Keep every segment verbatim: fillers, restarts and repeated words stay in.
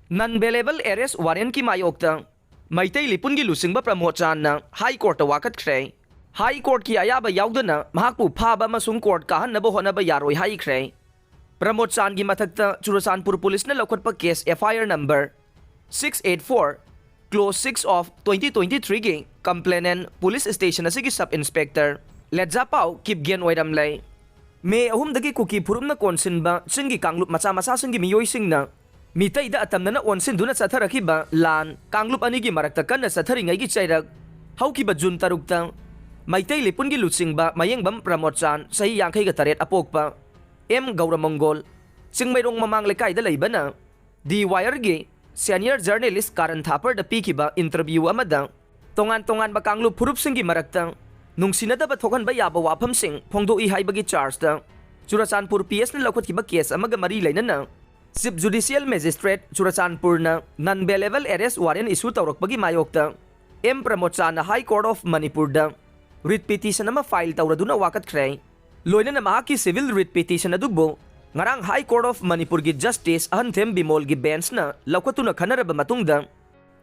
Non bailable arrest warrantꯀꯤ ꯃꯥꯌꯣꯛꯇ ꯃꯩꯇꯩ ꯂꯤꯄꯨꯟꯒꯤ ꯂꯨꯆꯤꯡꯕ ꯄ꯭ꯔꯃꯣꯗ ꯆꯥꯟꯅ High Courtꯇ ꯋꯥꯀꯠꯈ꯭ꯔꯦ꯫ High Courtꯀꯤ ꯑꯌꯥꯕ ꯌꯥꯎꯗꯅ ꯃꯍꯥꯛꯄꯨ ꯐꯥꯕ ꯑꯃꯁꯨꯡ court ꯀꯥꯍꯟꯅꯕ ꯍꯣꯠꯅꯕ ꯌꯥꯔꯣꯏ ꯍꯥꯏꯈ꯭ꯔꯦ꯫ ꯄ꯭ꯔꯃꯣꯗ ꯆꯥꯟꯒꯤ ꯃꯊꯛꯇ ꯆꯨꯔꯆꯥꯟꯄꯨꯔ ꯄꯨꯂꯤꯁꯅ ꯂꯧꯈꯠꯄ case F I R number six eight four, clause six of twenty twenty-threeꯒꯤ complainant police station ꯑꯁꯤꯒꯤ sub inspector ꯂꯦꯖꯥꯄꯥꯎ ꯀꯤꯞꯒꯦꯟ ꯑꯣꯏꯔꯝꯂꯦ꯫ ꯃꯦ ꯑꯍꯨꯝꯗꯒꯤ ꯀꯨꯀꯤ ꯐꯨꯔꯨꯞꯅ ꯀꯣꯟꯁꯤꯟꯕ ꯆꯤꯡꯒꯤ ꯀꯥꯡꯂꯨꯞ ꯃꯆꯥ ꯃꯆꯥꯁꯤꯡꯒꯤ ꯃꯤꯑꯣꯏꯁꯤꯡꯅ ꯃꯤꯇꯩꯗ ꯑꯇꯝꯅꯅ ꯑꯣꯟꯁꯤꯟꯗꯨꯅ ꯆꯠꯊꯔꯛꯈꯤꯕ ꯂꯥꯟ, ꯀꯥꯡꯂꯨꯞ ꯑꯅꯤꯒꯤ ꯃꯔꯛꯇ ꯀꯟꯅ ꯆꯠꯊꯔꯤꯉꯩꯒꯤ ꯆꯩꯔꯛ, ꯍꯧꯈꯤꯕ ꯖꯨꯟ ꯇꯔꯨꯛꯇ ꯃꯩꯇꯩ ꯂꯤꯄꯨꯟꯒꯤ ꯂꯨꯆꯤꯡꯕ ꯃꯌꯦꯡꯕꯝ ꯄ꯭ꯔꯃꯣꯗ ꯆꯥꯟ, ꯆꯍꯤ ꯌꯥꯡꯈꯩꯒ ꯇꯔꯦꯠ ꯑꯄꯣꯛꯄ ꯑꯦꯝ ꯒꯧꯔꯃꯪꯒꯣꯜ, ꯆꯤꯡꯃꯩꯔꯣꯡ ꯃꯃꯥꯡ ꯂꯩꯀꯥꯏꯗ ꯂꯩꯕꯅ The Wireꯒꯤ senior journalist ꯀꯥꯔꯟ ꯊꯥꯄꯔꯗ ꯄꯤꯈꯤꯕ interview ꯑꯃꯗ ꯇꯣꯉꯥꯟ ꯇꯣꯉꯥꯟꯕ ꯀꯥꯡꯂꯨꯞ ꯐꯨꯔꯨꯞꯁꯤꯡꯒꯤ ꯃꯔꯛꯇ ꯅꯨꯡꯁꯤꯅꯗꯕ ꯊꯣꯛꯍꯟꯕ ꯌꯥꯕ ꯋꯥꯐꯝꯁꯤꯡ ꯐꯣꯡꯗꯣꯛꯏ ꯍꯥꯏꯕꯒꯤ chargeꯇ ꯆꯨꯔꯆꯥꯟꯄꯨꯔ P Sꯅ ꯂꯧꯈꯠꯈꯤꯕ case ꯑꯃꯒ ꯃꯔꯤ ꯂꯩꯅꯅ Chief Judicial Magistrate ꯆꯨꯔꯆꯥꯟꯄꯨꯔꯅ non bailable arrest warrant issue ꯇꯧꯔꯛꯄꯒꯤ ꯃꯥꯌꯣꯛꯇ ꯑꯦꯝ ꯄ꯭ꯔꯃꯣꯗ ꯆꯥꯟꯅ High Court of ꯃꯅꯤꯄꯨꯔꯗ writ petition ꯑꯃ file ꯇꯧꯔꯗꯨꯅ ꯋꯥꯀꯠꯈ꯭ꯔꯦ꯫ ꯂꯣꯏꯅꯅ ꯃꯍꯥꯛꯀꯤ civil writ petition ꯑꯗꯨꯕꯨ ꯉꯔꯥꯡ High Court of ꯃꯅꯤꯄꯨꯔꯒꯤ Justice ꯑꯍꯟꯊꯦꯝ ꯕꯤꯃꯣꯜꯒꯤ benchꯅ ꯂꯧꯈꯠꯇꯨꯅ ꯈꯟꯅꯔꯕ ꯃꯇꯨꯡꯗ,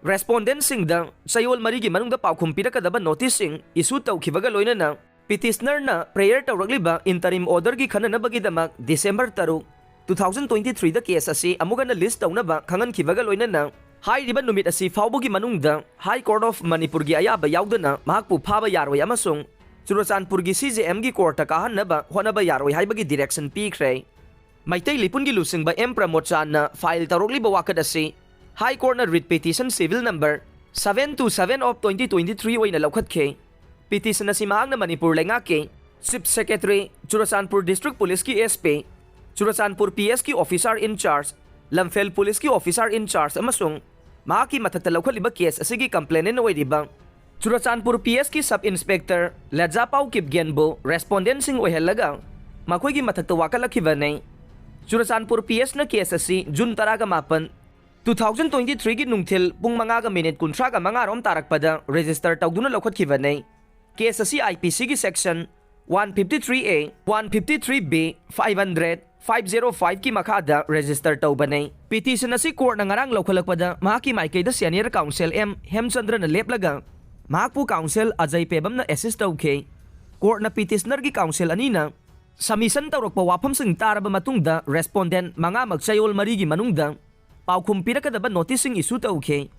respondentꯁꯤꯡꯗ ꯆꯌꯣꯜ ꯃꯔꯤꯒꯤ ꯃꯅꯨꯡꯗ ꯄꯥꯎꯈꯨꯝ ꯄꯤꯔꯛꯀꯗꯕ noticeꯁꯤꯡ issue ꯇꯧꯈꯤꯕꯒ ꯂꯣꯏꯅꯅ, petitionerꯅ prayer ꯇꯧꯔꯛꯂꯤꯕ interim orderꯒꯤ ꯈꯟꯅꯅꯕꯒꯤꯗꯃꯛ December ꯇꯔꯨꯛ, two thousand twenty-threeꯗ case ꯑꯁꯤ ꯑꯃꯨꯛ ꯍꯟꯅ list ꯇꯧꯅꯕ ꯈꯪꯍꯟꯈꯤꯕꯒ ꯂꯣꯏꯅꯅ, ꯍꯥꯏꯔꯤꯕ ꯅꯨꯃꯤꯠ ꯑꯁꯤ ꯐꯥꯎꯕꯒꯤ ꯃꯅꯨꯡꯗ High Court of ꯃꯅꯤꯄꯨꯔꯒꯤ ꯑꯌꯥꯕ ꯌꯥꯎꯗꯅ ꯃꯍꯥꯛꯄꯨ ꯐꯥꯕ ꯌꯥꯔꯣꯏ ꯑꯃꯁꯨꯡ ꯆꯨꯔꯆꯥꯟꯄꯨꯔꯒꯤ C J Mꯒꯤ courtꯇ ꯀꯥꯍꯟꯅꯕ ꯍꯣꯠꯅꯕ ꯌꯥꯔꯣꯏ ꯍꯥꯏꯕꯒꯤ direction ꯄꯤꯈ꯭ꯔꯦ꯫ ꯃꯩꯇꯩ ꯂꯤꯄꯨꯟꯒꯤ ꯂꯨꯆꯤꯡꯕ ꯑꯦꯝ ꯄ꯭ꯔꯃꯣꯗ ꯆꯥꯟꯅ file ꯇꯧꯔꯛꯂꯤꯕ ꯋꯥꯀꯠ ꯑꯁꯤ High Courtꯅ writ petition civil number seven two seven of twenty twenty-three ꯑꯣꯏꯅ ꯂꯧꯈꯠꯈꯤ꯫ Petition ꯑꯁꯤ ꯃꯍꯥꯛꯅ ꯃꯅꯤꯄꯨꯔ ꯂꯩꯉꯥꯛꯀꯤ Chief Secretary, Churachandpur District Policeꯀꯤ S P, Churachandpur P Sꯀꯤ officer in charge, ꯂꯝꯐꯦꯜ Policeꯀꯤ officer in charge ꯑꯃꯁꯨꯡ ꯃꯍꯥꯛꯀꯤ ꯃꯊꯛꯇ ꯂꯧꯈꯠꯂꯤꯕ case ꯑꯁꯤꯒꯤ complainant ꯑꯣꯏꯔꯤꯕ ꯆꯨꯔꯆꯥꯟꯄꯨꯔ P Sꯀꯤ Sub Inspector ꯂꯦꯖꯥꯄꯥꯎ ꯀꯤꯞꯒꯦꯟꯕꯨ respondentꯁꯤꯡ ꯑꯣꯏꯍꯜꯂꯒ ꯃꯈꯣꯏꯒꯤ ꯃꯊꯛꯇ ꯋꯥꯀꯠꯂꯛꯈꯤꯕꯅꯤ꯫ ꯆꯨꯔꯆꯥꯟꯄꯨꯔ P Sꯅ case ꯑꯁꯤ June ꯇꯔꯥꯒ ꯃꯥꯄꯟ, two thousand twenty-threeꯒꯤ ꯅꯨꯡꯊꯤꯜ ꯄꯨꯡ ꯃꯉꯥꯒ minute ꯀꯨꯟꯊ꯭ꯔꯥꯒ ꯃꯉꯥ ꯔꯣꯝ ꯇꯥꯔꯛꯄꯗ register ꯇꯧꯗꯨꯅ ꯂꯧꯈꯠꯈꯤꯕꯅꯤ꯫ Case ꯑꯁꯤ I P Cꯒꯤ section One fifty three A, one fifty three B, five hundred, five zero five ꯀꯤ ꯃꯈꯥꯗ register ꯇꯧꯕꯅꯤ꯫ Petition ꯑꯁꯤ courtꯅ ꯉꯔꯥꯡ ꯂꯧꯈꯠꯂꯛꯄꯗ ꯃꯍꯥꯛꯀꯤ ꯃꯥꯏꯀꯩꯗ senior counsel M ꯍꯦꯝꯆꯟꯗ꯭ꯔꯅ ꯂꯦꯞꯂꯒ ꯃꯍꯥꯛꯄꯨ counsel ꯑꯖꯩ ꯄꯦꯕꯝꯅ assist ꯇꯧꯈꯤ꯫ Courtꯅ petitionerꯒꯤ counsel ꯑꯅꯤꯅ submission ꯇꯧꯔꯛꯄ ꯋꯥꯐꯝꯁꯤꯡ ꯇꯥꯔꯕ ꯃꯇꯨꯡꯗ respondent ꯃꯉꯥꯃꯛ ꯆꯌꯣꯜ ꯃꯔꯤꯒꯤ ꯃꯅꯨꯡꯗ ꯄꯥꯎꯈꯨꯝ ꯄꯤꯔꯛꯀꯗꯕ noticeꯁꯤꯡ issue ꯇꯧꯈꯤ꯫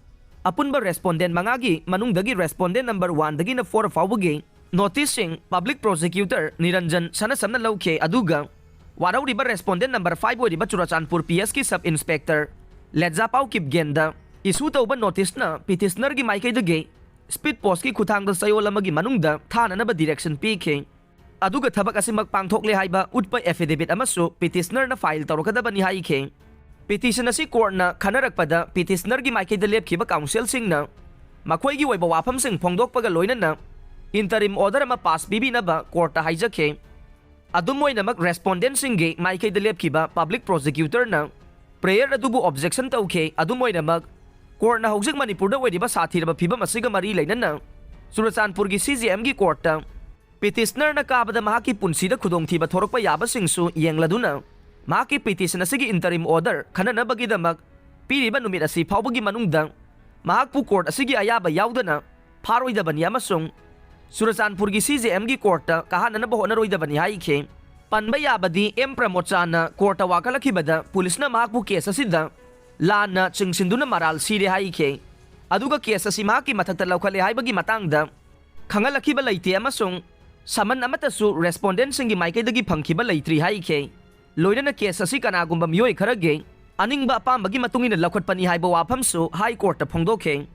ꯑꯄꯨꯟꯕ respondent ꯃꯉꯥꯒꯤ ꯃꯅꯨꯡꯗꯒꯤ respondent number oneꯗꯒꯤꯅ four ꯐꯥꯎꯕꯒꯤ noticeꯁꯤꯡ public prosecutor ꯅꯤꯔꯟꯖꯟ ꯁꯅꯁꯝꯅ ꯂꯧꯈꯤ, ꯑꯗꯨꯒ ꯋꯥꯔꯧꯔꯤꯕ respondent number five ꯑꯣꯏꯔꯤꯕ ꯆꯨꯔꯆꯥꯟꯄꯨꯔ P S ꯀꯤ sub inspector ꯂꯦꯖꯥꯄꯥꯎ ꯀꯤꯞꯒꯦꯟꯗ issue ꯇꯧꯕ noticeꯅ petitionerꯒꯤ ꯃꯥꯏꯀꯩꯗꯒꯤ speed postꯀꯤ ꯈꯨꯠꯊꯥꯡꯗ ꯆꯌꯣꯜ ꯑꯃꯒꯤ ꯃꯅꯨꯡꯗ ꯊꯥꯅꯅꯕ direction ꯄꯤꯈꯤ꯫ ꯑꯗꯨꯒ ꯊꯕꯛ ꯑꯁꯤꯃꯛ ꯄꯥꯡꯊꯣꯛꯂꯦ ꯍꯥꯏꯕ ꯎꯠꯄ affidavit ꯑꯃꯁꯨ petitionerꯅ file ꯇꯧꯔꯛꯀꯗꯕꯅꯤ ꯍꯥꯏꯈꯤ꯫ Petition ꯑꯁꯤ courtꯅ ꯈꯟꯅꯔꯛꯄꯗ petitionerꯒꯤ ꯃꯥꯏꯀꯩꯗ ꯂꯦꯞꯈꯤꯕ counselꯁꯤꯡꯅ ꯃꯈꯣꯏꯒꯤ ꯑꯣꯏꯕ ꯋꯥꯐꯝꯁꯤꯡ ꯐꯣꯡꯗꯣꯛꯄꯒ ꯂꯣꯏꯅꯅ interim order ꯑꯃ pass ꯄꯤꯕꯤꯅꯕ courtꯇ ꯍꯥꯏꯖꯈꯤ꯫ ꯑꯗꯨꯝ ꯑꯣꯏꯅꯃꯛ, respondentꯁꯤꯡꯒꯤ ꯃꯥꯏꯀꯩꯗ ꯂꯦꯞꯈꯤꯕ public prosecutorꯅ prayer ꯑꯗꯨꯕꯨ objection ꯇꯧꯈꯤ꯫ ꯑꯗꯨꯝ ꯑꯣꯏꯅꯃꯛ, courtꯅ ꯍꯧꯖꯤꯛ ꯃꯅꯤꯄꯨꯔꯗ ꯑꯣꯏꯔꯤꯕ ꯁꯥꯊꯤꯔꯕ ꯐꯤꯕꯝ ꯑꯁꯤꯒ ꯃꯔꯤ ꯂꯩꯅꯅ ꯆꯨꯔꯆꯥꯟꯄꯨꯔꯒꯤ CJMꯒꯤ courtꯇ petitionerꯅ ꯀꯥꯕꯗ ꯃꯍꯥꯛꯀꯤ ꯄꯨꯟꯁꯤꯗ ꯈꯨꯗꯣꯡꯊꯤꯕ ꯊꯣꯔꯛꯄ ꯌꯥꯕꯁꯤꯡꯁꯨ ꯌꯦꯡꯂꯗꯨꯅ ꯃꯍꯥꯛꯀꯤ petition ꯑꯁꯤꯒꯤ interim order ꯈꯟꯅꯅꯕꯒꯤꯗꯃꯛ ꯄꯤꯔꯤꯕ ꯅꯨꯃꯤꯠ ꯑꯁꯤ ꯐꯥꯎꯕꯒꯤ ꯃꯅꯨꯡꯗ ꯃꯍꯥꯛꯄꯨ court ꯑꯁꯤꯒꯤ ꯑꯌꯥꯕ ꯌꯥꯎꯗꯅ ꯐꯥꯔꯣꯏꯗꯕꯅꯤ ꯑꯃꯁꯨꯡ ꯆꯨꯔꯆꯥꯟꯄꯨꯔꯒꯤ CJMꯒꯤ courtꯇ ꯀꯥꯍꯟꯅꯅꯕ ꯍꯣꯠꯅꯔꯣꯏꯗꯕꯅꯤ ꯍꯥꯏꯈꯤ꯫ ꯄꯟꯕ ꯌꯥꯕꯗꯤ, M ꯄ꯭ꯔꯃꯣꯗ ꯆꯥꯟꯅ courtꯇ ꯋꯥꯀꯠꯂꯛꯈꯤꯕꯗ ꯄꯨꯂꯤꯁꯅ ꯃꯍꯥꯛꯄꯨ case ꯑꯁꯤꯗ ꯂꯥꯟꯅ ꯆꯤꯡꯁꯤꯟꯗꯨꯅ ꯃꯔꯥꯜ ꯁꯤꯔꯦ ꯍꯥꯏꯈꯤ꯫ ꯑꯗꯨꯒ case ꯑꯁꯤ ꯃꯍꯥꯛꯀꯤ ꯃꯊꯛꯇ ꯂꯧꯈꯠꯂꯦ ꯍꯥꯏꯕꯒꯤ ꯃꯇꯥꯡꯗ ꯈꯪꯍꯜꯂꯛꯈꯤꯕ ꯂꯩꯇꯦ ꯑꯃꯁꯨꯡ summon ꯑꯃꯠꯇꯁꯨ respondentꯁꯤꯡꯒꯤ ꯃꯥꯏꯀꯩꯗꯒꯤ ꯐꯪꯈꯤꯕ ꯂꯩꯇ꯭ꯔꯤ ꯍꯥꯏꯈꯤ꯫ ꯂꯣꯏꯅꯅ case ꯑꯁꯤ ꯀꯅꯥꯒꯨꯝꯕ ꯃꯤꯑꯣꯏ ꯈꯔꯒꯤ ꯑꯅꯤꯡꯕ ꯑꯄꯥꯝꯕꯒꯤ ꯃꯇꯨꯡ ꯏꯟꯅ ꯂꯧꯈꯠꯄꯅꯤ ꯍꯥꯏꯕ ꯋꯥꯐꯝꯁꯨ High Courtꯇ ꯐꯣꯡꯗꯣꯛꯈꯤ꯫